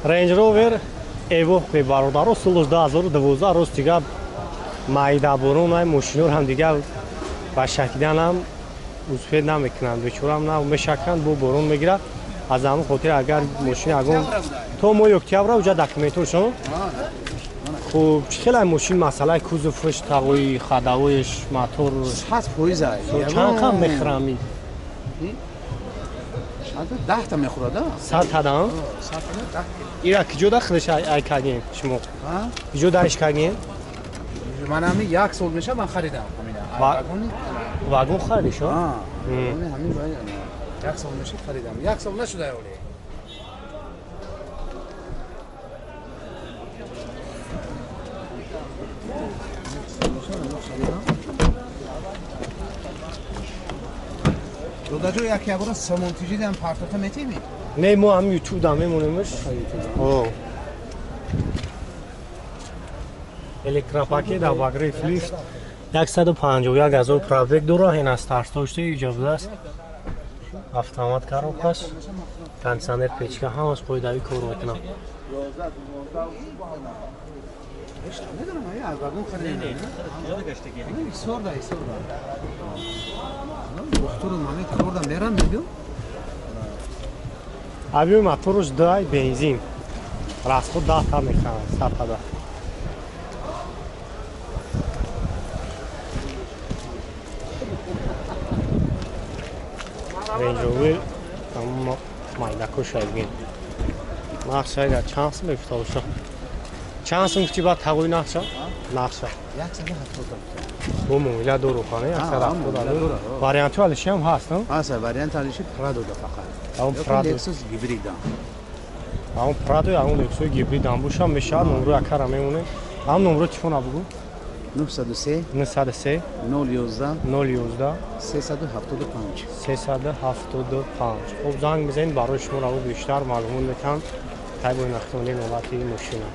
Range Rover Evoque бародаро соли 2012 рост дига майда борон ай мошинор ҳам дига ба шакидан ҳам успед намекунанд, бечорам на мешаканд, бо борон мегирад. Аз ҳамон хотир агар мошин ягон то моҳи октябра уҷа документошон. Хуб, чӣ хеле мошин масъалаи кузовш, тағои хадавоеш, мотор 100% ай. Чанд қам мехӯрами? 10 та мехӯрад, а? 100 та да? 100 та 10. Ира киҷо да худаш ай кардем шумо? Киҷо даиш кардем? Ман ҳами як сол меша ман харидам ҳамина. Вагон харидиш, а? Ҳамин як сол меша харидам. Як сол нашуда оле. Додаҷо як ябора самонтиҷидам партота метеми? Не, мо ҳам ютуб да мемонемш. Электропакет дар баграи флифт 151 000 пробег дора, ин аз тарсдошти иҷоза аст. Автомат коробкаш, кондиционер, печка ҳамаш қоидави кор мекунад. Авио моторуш дай бензин. Расход 10 та мехӯрад, 100 та. Range Rover аммо майдако шайбин. Нақша агар чанд сум мефтод боша? Чанд сум гуфти баъд тағои нақша? Нақша. 170. Бо муомила дору хона 170. Вариантҳо алиши ҳам ҳаст, не? Ҳаст, вариант алиши Прадо да фақат. Ҳамон Прадо Lexus гибрид. Ҳамон Прадо, ҳамон Lexus гибрид ҳам боша мешавад, номро якара мемонем. Ҳам номро телефона бугу. 903 903 011 011 375 375. Хуб, занг бизанед, барои шумо раво бештар маълумот метаҳам. Тайбои нақлиони ҳолати мошина.